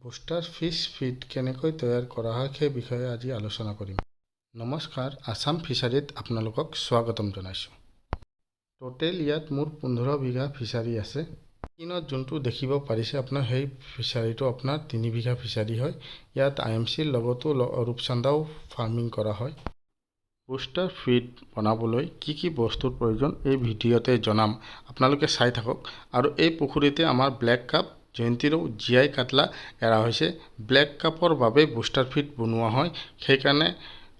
Booster fish feed কেনেকৈ তৈয়াৰ কৰা হয় সেই বিষয়ে আজি আলোচনা কৰিম। নমস্কাৰ, আছাম ফিচাৰীত আপোনালোকক স্বাগতম জনাইছোঁ। টোটেল ইয়াত মোৰ 15 বিঘা ফিচাৰী আছে। স্ক্ৰীণত যোনটো দেখিব পাৰিছে আপোনাৰ, সেই ফিচাৰীটো আপোনাৰ 3 বিঘা ফিচাৰী হয়। ইয়াত I am চিৰ লগতো ৰূপচান্দাও ফাৰ্মিং কৰা হয়। বুষ্টাৰ ফিড বনাবলৈ কি কি বস্তুৰ প্ৰয়োজন এই ভিডিঅ'তে জনাম, আপোনালোকে চাই থাকক। আৰু এই পুখুৰীতে আমাৰ ব্লেক কাপ, জয়ন্তী ৰৌ, জীয়াই কাটলা এৰা হৈছে। ব্লেক কাপৰ বাবে বুষ্টাৰ ফিড বনোৱা হয়, সেইকাৰণে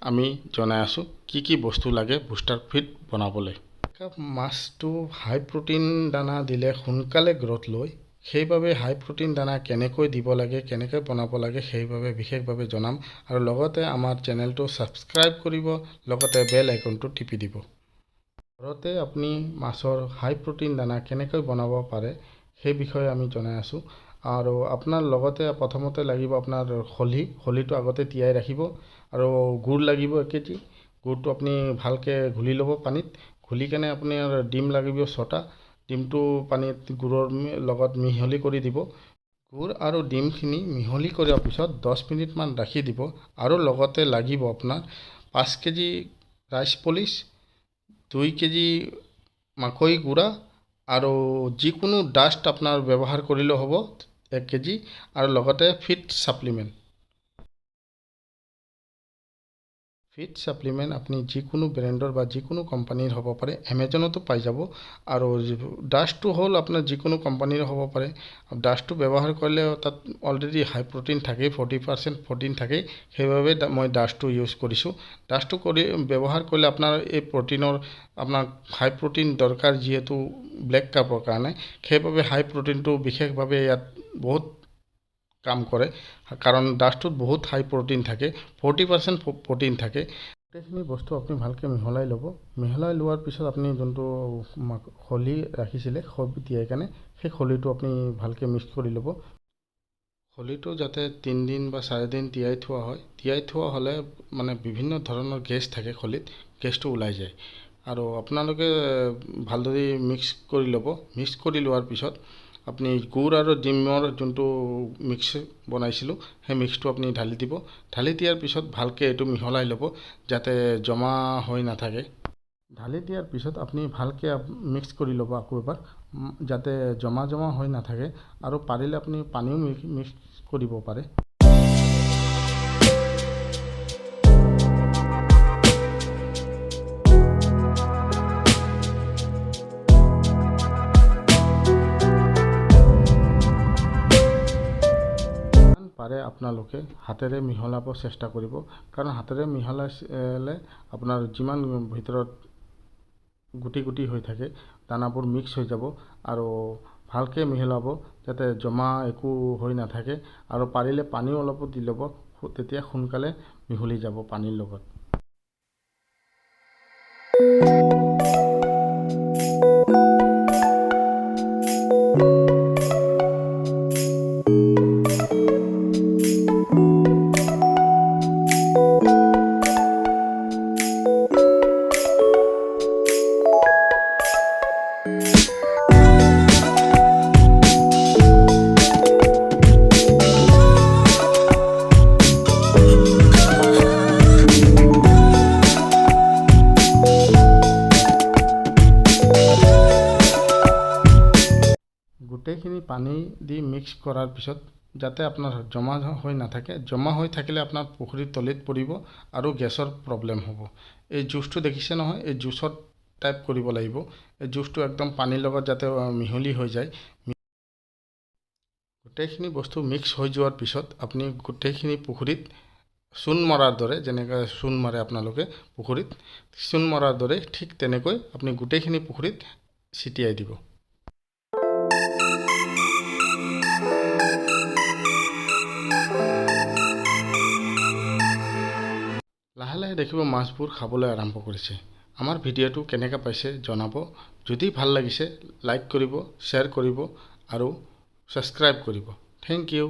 আমি জনাই আছোঁ কি কি বস্তু লাগে বুষ্টাৰ ফিড বনাবলৈ। কাপ মাছটো হাই প্ৰ'টিন দানা দিলে সোনকালে গ্ৰ'থ লয়, সেইবাবে হাই প্ৰ'টিন দানা কেনেকৈ দিব লাগে, কেনেকৈ বনাব লাগে সেইবাবে বিশেষভাৱে জনাম। আৰু লগতে আমাৰ চেনেলটো ছাবস্ক্ৰাইব কৰিব, লগতে বেল আইকনটো টিপি দিব। ঘৰতে আপুনি মাছৰ হাই প্ৰ'টিন দানা কেনেকৈ বনাব পাৰে সেই বিষয়ে আমি জনাই আছোঁ। আৰু আপোনাৰ লগতে প্ৰথমতে লাগিব আপোনাৰ খলি, খলিটো আগতে তিয়াই ৰাখিব। আৰু গুড় লাগিব 1 কেজি, গুড়টো আপুনি ভালকৈ ঘুলি ল'ব পানীত, ঘুলি কেনে আপুনি ডিম লাগিব 6টা, ডিমটো পানীত গুড়ৰ লগত মিহলি কৰি দিব। গুড় আৰু ডিমখিনি মিহলি কৰাৰ পিছত 10 মিনিটমান ৰাখি দিব। আৰু লগতে লাগিব আপোনাৰ 5 কেজি ৰাইচ পলিচ, 2 কেজি মাকৈ গুড়া, আৰু যিকোনো ডাষ্ট আপোনাৰ ব্যৱহাৰ কৰিলেও হ'ব 1 কেজি, আৰু লগতে ফিড ছাপ্লিমেণ্ট। ফিড ছাপ্লিমেণ্ট আপুনি যিকোনো ব্ৰেণ্ডৰ বা যিকোনো কোম্পানীৰ হ'ব পাৰে, এমেজনতো পাই যাব। আৰু ডাষ্টটো হ'ল আপোনাৰ যিকোনো কোম্পানীৰ হ'ব পাৰে। ডাষ্টটো ব্যৱহাৰ কৰিলে তাত অলৰেডি হাই প্ৰ'টিন থাকেই, 40% প্ৰ'টিন থাকেই, সেইবাবে মই ডাষ্টটো ইউজ কৰিছোঁ। ডাষ্টটো কৰি ব্যৱহাৰ কৰিলে আপোনাৰ এই প্ৰ'টিনৰ আপোনাক হাই প্ৰ'টিন দৰকাৰ যিহেতু ব্লেক কাপৰ কাৰণে, সেইবাবে হাই প্ৰ'টিনটো বিশেষভাৱে ইয়াত বহুত কাম কৰে, কাৰণ ডাষ্টটোত বহুত হাই প্ৰ'টিন থাকে, 40% প্ৰ'টিন থাকে। গোটেইখিনি বস্তু আপুনি ভালকৈ মিহলাই ল'ব। মিহলাই লোৱাৰ পিছত আপুনি যোনটো খলি ৰাখিছিলে খলি তিয়াই কেনে, সেই খলিটো আপুনি ভালকৈ মিক্স কৰি ল'ব। খলিটো যাতে 3 দিন বা 4 দিন তিয়াই থোৱা হয়, তিয়াই থোৱা হ'লে মানে বিভিন্ন ধৰণৰ গেছ থাকে খলিত, গেছটো ওলাই যায়। আৰু আপোনালোকে ভালদৰে মিক্স কৰি ল'ব। মিক্স কৰি লোৱাৰ পিছত আপুনি গুড় আৰু ডিমৰ যোনটো মিক্স বনাইছিলোঁ সেই মিক্সটো আপুনি ঢালি দিব। ঢালি দিয়াৰ পিছত ভালকৈ এইটো মিহলাই ল'ব যাতে জমা হৈ নাথাকে। ঢালি দিয়াৰ পিছত আপুনি ভালকৈ মিক্স কৰি ল'ব আকৌ এবাৰ, যাতে জমা জমা হৈ নাথাকে। আৰু পাৰিলে আপুনি পানীও মিক্স কৰিব পাৰে। পাৰে আপোনালোকে হাতেৰে মিহলাব চেষ্টা কৰিব, কাৰণ হাতেৰে মিহলালে আপোনাৰ যিমান ভিতৰত গুটি গুটি হৈ থাকে দানাবোৰ মিক্স হৈ যাব। আৰু ভালকৈ মিহলাব যাতে জমা একো হৈ নাথাকে। আৰু পাৰিলে পানীও অলপো দি ল'ব, তেতিয়া সোনকালে মিহলি যাব পানীৰ লগত। গোটেইখিনি পানী দি মিক্স কৰাৰ পিছত যাতে আপোনাৰ জমা হৈ নাথাকে, জমা হৈ থাকিলে আপোনাৰ পুখুৰীৰ তলিত পৰিব আৰু গেছৰ প্ৰব্লেম হ'ব। এই জুচটো দেখিছে নহয়, এই জুচত টাইপ কৰিব লাগিব। এই জুচটো একদম পানীৰ লগত যাতে মিহলি হৈ যায়। গোটেইখিনি বস্তু মিক্স হৈ যোৱাৰ পিছত আপুনি গোটেইখিনি পুখুৰীত চূণ মৰাৰ দৰে, যেনেকৈ চূণ মাৰে আপোনালোকে পুখুৰীত, চূণ মৰাৰ দৰে ঠিক তেনেকৈ আপুনি গোটেইখিনি পুখুৰীত ছিটিয়াই দিব। লাহে লাহে দেখিব মাছবোৰ খাবলৈ আৰম্ভ কৰিছে। আমাৰ ভিডিঅ'টো কেনেকৈ পাইছে জনাব। যদি ভাল লাগিছে লাইক কৰিব, শ্বেয়াৰ কৰিব আৰু ছাবস্ক্ৰাইব কৰিব। Thank you.